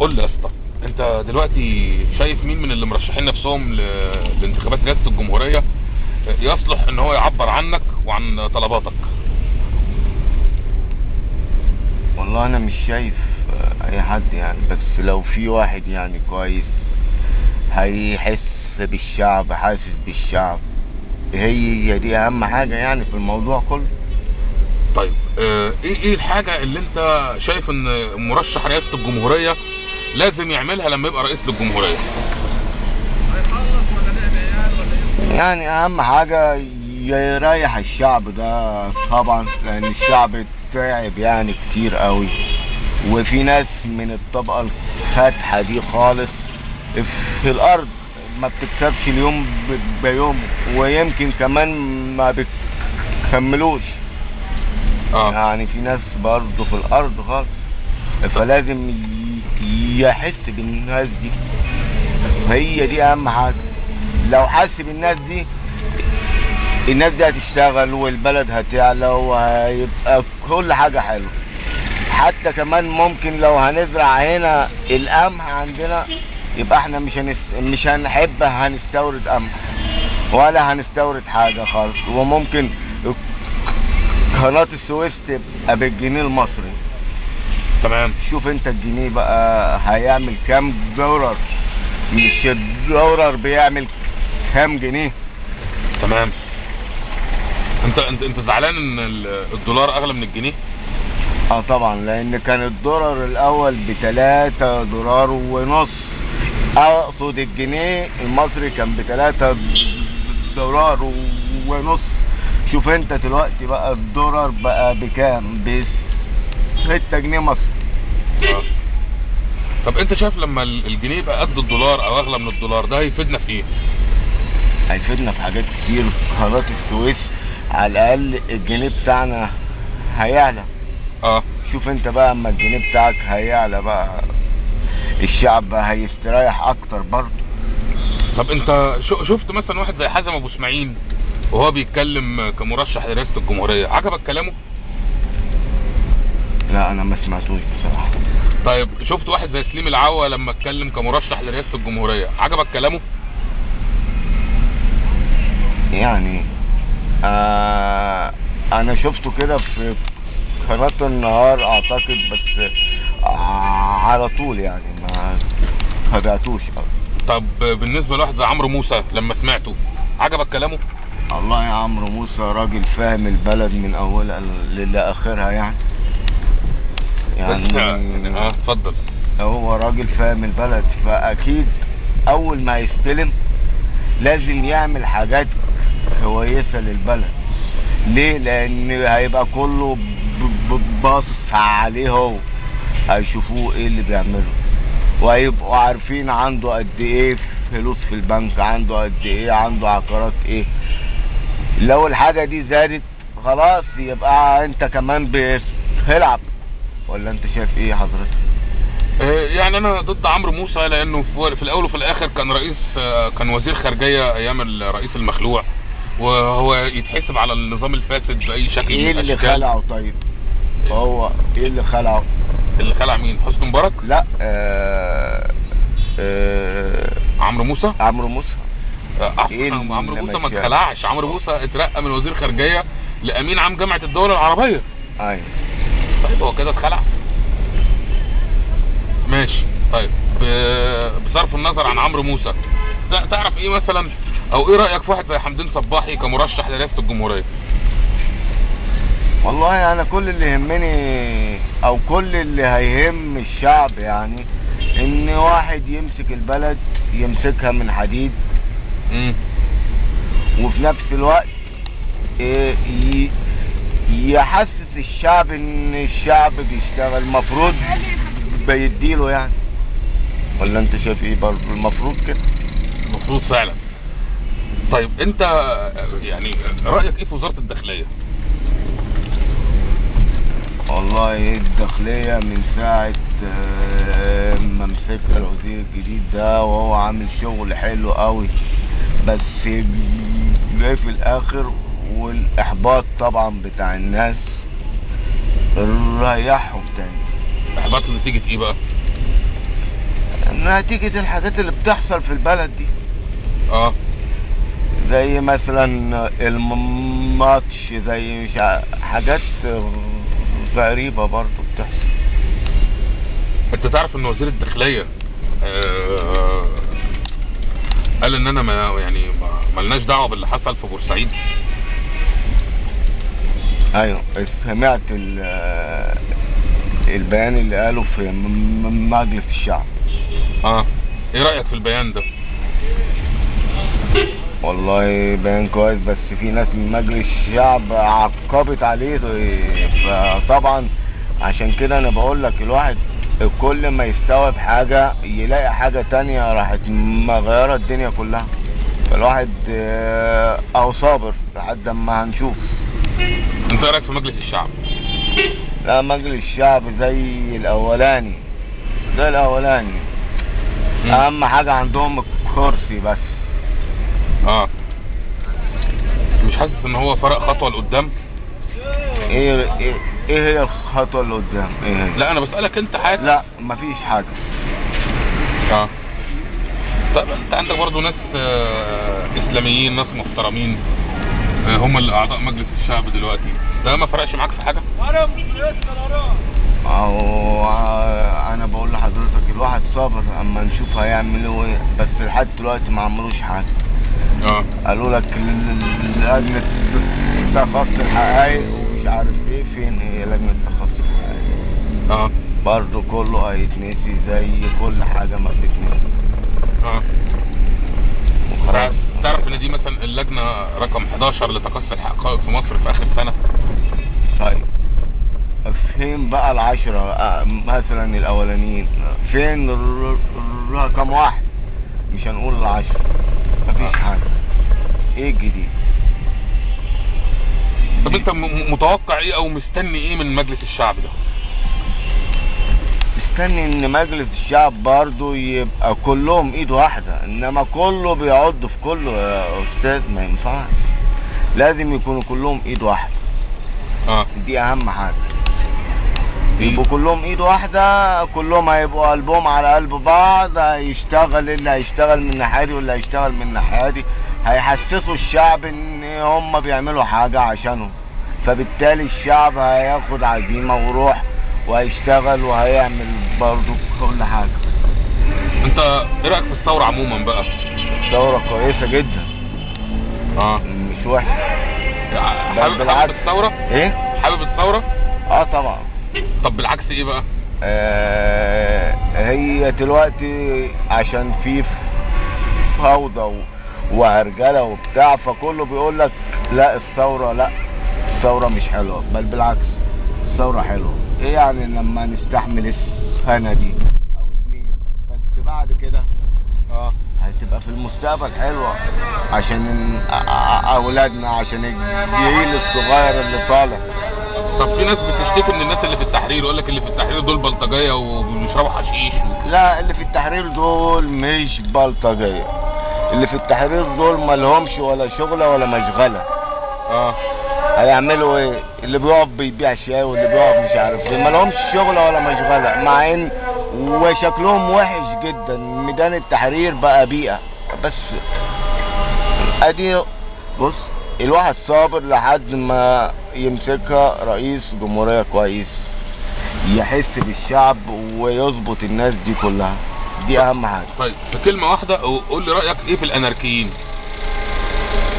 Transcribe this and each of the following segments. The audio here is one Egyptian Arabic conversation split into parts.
قول لي يا اسطى، انت دلوقتي شايف مين من اللي مرشحين نفسهم لانتخابات رئاسة الجمهورية يصلح ان هو يعبر عنك وعن طلباتك؟ والله انا مش شايف اي حد يعني، بس لو في واحد يعني كويس هيحس بالشعب، حاسس بالشعب، هي دي اهم حاجة يعني في الموضوع كله. طيب ايه الحاجة اللي انت شايف ان مرشح رئاسة الجمهورية لازم يعملها لما يبقى رئيس للجمهورية؟ يعني اهم حاجة يريح الشعب ده طبعا، لان الشعب تعب يعني كتير قوي، وفي ناس من الطبقة الفاتحة دي خالص في الارض ما بتكسبش اليوم بيوم، ويمكن كمان ما بتكملوش. يعني في ناس برضه في الارض خالص، فلازم يحس بالناس دي، هي دي اهم حاجة. لو حس بالناس دي، الناس دي هتشتغل والبلد هتعلى وهيبقى كل حاجة حلوة. حتى كمان ممكن لو هنزرع هنا القمح عندنا، يبقى احنا مش هنحب هنستورد قمح ولا هنستورد حاجة خالص، وممكن قناة السويس تبقى بالجنيه المصري. تمام. شوف انت الجنيه بقى هيعمل كام دولار، مش الدولار بيعمل كام جنيه. تمام. انت زعلان ان الدولار اغلى من الجنيه؟ اه طبعا، لان كان الدولار الاول ب3.5 دولار، اقصد الجنيه المصري كان ب3.5 دولار. شوف انت دلوقتي بقى الدولار بقى بكام؟ ب6 جنيه مصري. طب انت شايف لما الجنيه يبقى قد الدولار او اغلى من الدولار ده هيفيدنا في ايه؟ هيفيدنا في حاجات كتير. قناة السويس على الاقل الجنيه بتاعنا هيعلى. شوف انت بقى اما الجنيه بتاعك هيعلى بقى الشعب هيستريح اكتر برضه. طب انت شفت مثلا واحد زي حازم ابو اسماعيل وهو بيتكلم كمرشح لرئاسة الجمهورية، عجبك كلامه؟ لا انا ما سمعتوش بصراحة. طيب شفت واحد زي سليم العوا لما اتكلم كمرشح لرئاسة الجمهورية، عجبك كلامه؟ يعني انا شفته كده في قناة النهار اعتقد، بس على طول يعني ما تابعتوش قوي. طب بالنسبة لواحد زي عمرو موسى لما سمعته عجبك كلامه؟ الله يا عمرو موسى راجل فاهم البلد من اولها لاخرها يعني. يعني اتفضل. هو راجل فاهم البلد، فاكيد اول ما يستلم لازم يعمل حاجات كويسة للبلد. ليه؟ لان هيبقى كله باصص عليه، هو هيشوفوه ايه اللي بيعمله، وهيبقوا عارفين عنده قد ايه فلوس في البنك، عنده قد ايه، عنده عقارات ايه. لو الحاجة دي زادت خلاص يبقى انت كمان بتلعب. ولا انت شايف ايه حضرتك؟ يعني انا ضد عمرو موسى لانه في الاول وفي الاخر كان رئيس، كان وزير خارجية ايام الرئيس المخلوع، وهو يتحسب على النظام الفاسد باي شكل ايه من اللي الاشكال. خلعه؟ طيب هو ايه اللي خلعه؟ اللي خلع مين؟ حسني مبارك؟ لا عمرو موسى؟ عمرو موسى. ايه اللي عمرو موسى ما مشاه؟ اتخلعش، عمرو موسى اترقى من وزير خارجية لامين عام جامعه الدول العربية. ايوه. طيب هو كده اتخلع؟ ماشي. طيب بصرف النظر عن عمرو موسى، تعرف ايه مثلا او ايه رايك في واحد زي حمدين صباحي كمرشح لرئاسة الجمهورية؟ والله انا كل اللي يهمني او كل اللي هيهم الشعب يعني ان واحد يمسك البلد يمسكها من حديد، وفي نفس الوقت يحسس الشعب ان الشعب بيشتغل، المفروض بيديله يعني. ولا انت شايف ايه برضه؟ المفروض كده. المفروض فعلا. طيب انت يعني رايك ايه في وزارة الداخلية؟ والله الداخلية من ساعة ما مسكها الوزير الجديد ده وهو عامل شغل حلو قوي، بس جه في الاخر والاحباط طبعا بتاع الناس ريحهم تاني. احباط نتيجة ايه بقى؟ نتيجة الحاجات اللي بتحصل في البلد دي. زي مثلا الماتش، زي مش حاجات غريبة برضو بتحصل. انت تعرف ان وزير الداخلية قال ان انا ما يعني مالناش دعوة باللي حصل في بورسعيد؟ ايوه سمعت البيان اللي قاله في مجلس الشعب. ايه رأيك في البيان ده؟ والله بيان كويس، بس في ناس من مجلس الشعب عقبت عليه، فطبعا عشان كده انا بقول لك الواحد كل ما يستوعب حاجة يلاقي حاجة تانية راحت مغيرة الدنيا كلها، فالواحد اهو صابر لحد ما هنشوف. انت ايه رايك في مجلس الشعب؟ لا مجلس الشعب زي الاولاني، زي الاولاني. اهم حاجة عندهم الكرسي بس. مش حاسس ان هو فرق خطوة لقدام؟ ايه هي الخطوة اللي قدام؟ ايه هي؟ لا انا بسألك انت حاجة. لا مفيش حاجة. طيب انت عندك برضو ناس اسلاميين، ناس محترمين، هم اللي اعضاء مجلس الشعب دلوقتي، ده ما فرقش معاك في حاجة؟ او انا بقول لحضرتك الواحد صابر اما نشوف هيعملوا ايه، بس لحد دلوقتي ما عملوش حاجة. قالوا لك لجنة تخصص الحقائق ومش عارف ايه، فين هي لجنة تخصص الحقائق؟ برضه كله هيتنسي زي كل حاجة ما بتتنسي. تعرف ان دي مثلا اللجنة رقم 11 لتقصي الحقائق في مصر في اخر سنة؟ طيب فين بقى العشرة مثلا الاولانيين؟ فين رقم واحد؟ مش هنقول العشرة، مفيش حاجة. ايه الجديد؟ طب انت متوقع ايه او مستني ايه من مجلس الشعب ده؟ مستني ان مجلس الشعب برضو يبقى كلهم ايد واحدة، انما كله بيعض في كله يا استاذ، ما ينفعش، لازم يكونوا كلهم ايد واحدة. دي اهم حاجة، يبقوا كلهم ايد واحدة، كلهم هيبقوا قلبهم على قلب بعض، هيشتغل اللي هيشتغل من ناحية دي واللي هيشتغل من ناحية دي، هيحسسوا الشعب ان هم بيعملوا حاجة عشانهم، فبالتالي الشعب هياخد عزيمة وروح وهيشتغل وهيعمل برضو كل حاجة. انت ايه رأيك في الثورة عموما بقى؟ الثورة كويسة جدا. مش وحشة. حابب الثورة؟ ايه؟ حابب الثورة؟ طبعا. طب بالعكس ايه بقى؟ هي دلوقتي عشان في فوضى وهرجله وبتاع، فكله بيقول لك لا الثورة، لا الثورة مش حلوة، بل بالعكس الثورة حلوة. ايه يعني لما نستحمل السنة دي او اتنين، بس بعد كده هتبقى في المستقبل حلوة عشان اولادنا، عشان الجيل الصغير اللي طالع. طب في ناس بتشتكي من الناس اللي في التحرير، يقول لك اللي في التحرير دول بلطجيه وبيشربوا حشيش لا اللي في التحرير دول مش بلطجيه، اللي في التحرير دول ما لهمش ولا شغله ولا مشغله. هيعملوا ايه؟ اللي بيقف بيبيع شاي واللي بيقف مش عارف ايه، ما لهمش شغله ولا مشغله، مع ان وشكلهم وحش جدا. ميدان التحرير بقى بيئة، بس ادي بص الواحد صابر لحد ما يمسكها رئيس جمهورية كويس يحس بالشعب ويظبط الناس دي كلها، دي اهم حاجة. طيب في كلمة واحدة قول لي رأيك ايه في الاناركيين؟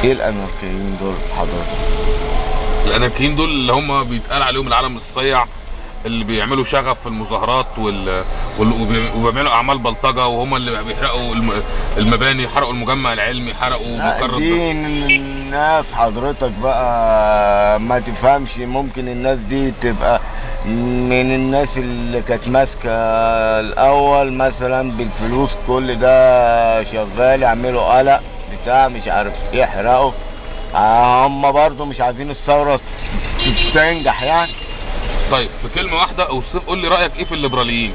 ايه الاناركيين دول حضرتك؟ الاناركيين دول اللي هم بيتقال عليهم العالم الصيع، اللي بيعملوا شغب في المظاهرات وبيعملوا اعمال بلطجه، وهم اللي بيحرقوا المباني، حرقوا المجمع العلمي، حرقوا مقر. دي الناس حضرتك بقى ما تفهمش، ممكن الناس دي تبقى من الناس اللي كانت ماسكه الاول مثلا بالفلوس، كل ده شغال يعملوا قلق بتاع مش عارف ايه، يحرقوا. هم برضو مش عايزين الثورة تنجح يعني. طيب في كلمة واحدة اوصف، قول لي رأيك ايه في الليبراليين؟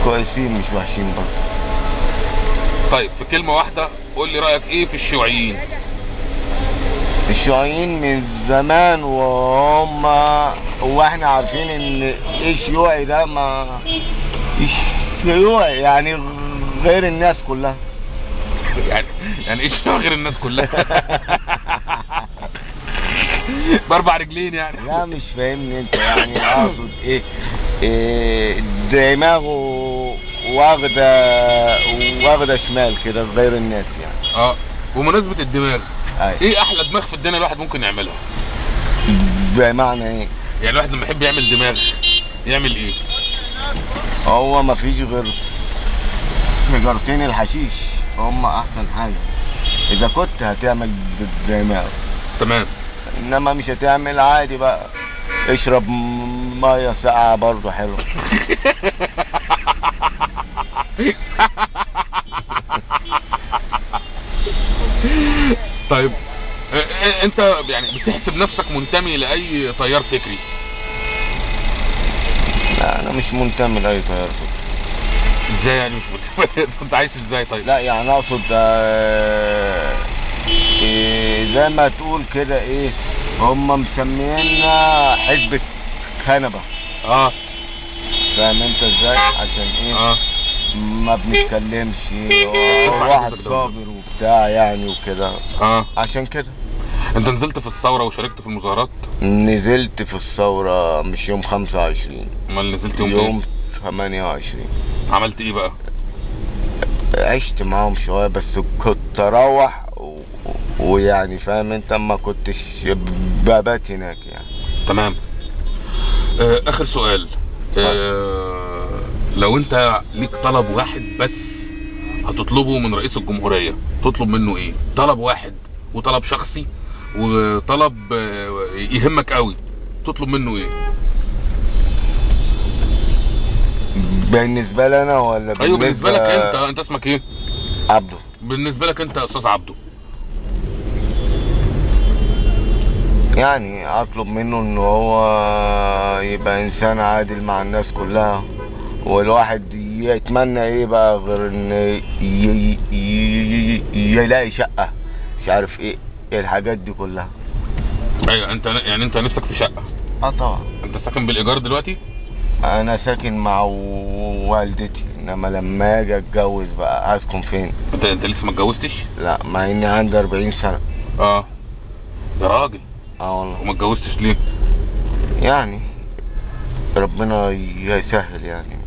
كويسين مش وحشين برضه. طيب في كلمة واحدة قول لي رأيك ايه في الشيوعيين؟ الشيوعيين من زمان وهم واحنا عارفين ان ايه الشيوعي ده، ما شيوعي يعني غير الناس كلها. يعني ايه غير الناس كلها؟ باربع رجلين يعني؟ لا مش فاهمني انت، يعني اقصد ايه دماغه واخده شمال كده غير الناس يعني. بمناسبة الدماغ، أيوة. ايه احلى دماغ في الدنيا الواحد ممكن يعملها؟ بمعنى ايه؟ يعني الواحد لما يحب يعمل دماغ يعمل ايه؟ هو مفيش غير سيجارتين الحشيش هم احسن حاجة اذا كنت هتعمل دماغ. تمام. انما مش هتعمل عادي بقى، اشرب مية ساقعه برضه حلو. طيب انت يعني بتحسب نفسك منتمي لاي تيار فكري؟ لا انا مش منتمي لاي تيار فكري. ازاي يعني مش منتمي؟ انت عايش ازاي طيب؟ لا يعني اقصد إيه زي ما تقول كده، ايه هم مسمينا حزب كنبة. فاهم انت ازاي؟ عشان ايه؟ ما بنتكلمش، واحد صابر وبتاع يعني وكده. عشان كده. انت نزلت في الثورة وشاركت في المظاهرات؟ نزلت في الثورة مش يوم 25. امال نزلت يوم يوم 28. عملت ايه بقى؟ عشت معاهم شوية بس كنت اروح ويعني فاهم انت، ما كنتش ببات هناك يعني. تمام. اخر سؤال، لو انت ليك طلب واحد بس هتطلبه من رئيس الجمهورية، تطلب منه ايه؟ طلب واحد، وطلب شخصي، وطلب يهمك قوي، تطلب منه ايه؟ بالنسبة لي انا ولا ايوه بالنسبة لك انت؟ انت اسمك ايه؟ عبده. بالنسبة لك انت يا استاذ عبده. يعني اطلب منه ان هو يبقى انسان عادل مع الناس كلها، والواحد يتمنى ايه بقى غير ان يلاقي شقة، مش عارف ايه الحاجات دي كلها. ايوه انت يعني انت نفسك في شقة؟ طبعا. انت ساكن بالايجار دلوقتي؟ انا ساكن مع والدتي، انما لما اجي اتجوز بقى هسكن فين؟ انت لسه ما اتجوزتش؟ لا، مع اني عندي 40 سنة. يا راجل. والله. وما اتجوزتش ليه؟ يعني ربنا يسهل يعني.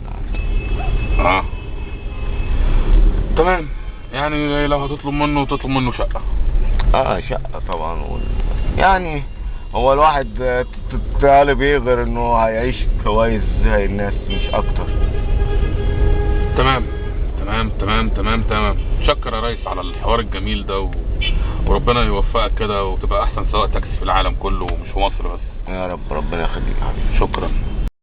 تمام. يعني لو هتطلب منه تطلب منه شقة. شقة طبعا. يعني هو الواحد طالب ايه غير انه هيعيش كويس زي الناس، مش اكتر. تمام تمام تمام تمام تمام. شكرا يا ريس على الحوار الجميل ده، وربنا يوفقك كده وتبقى احسن سواق تاكسي في العالم كله ومش في مصر بس. يا رب، ربنا يخليك يا حبيبي. شكرا.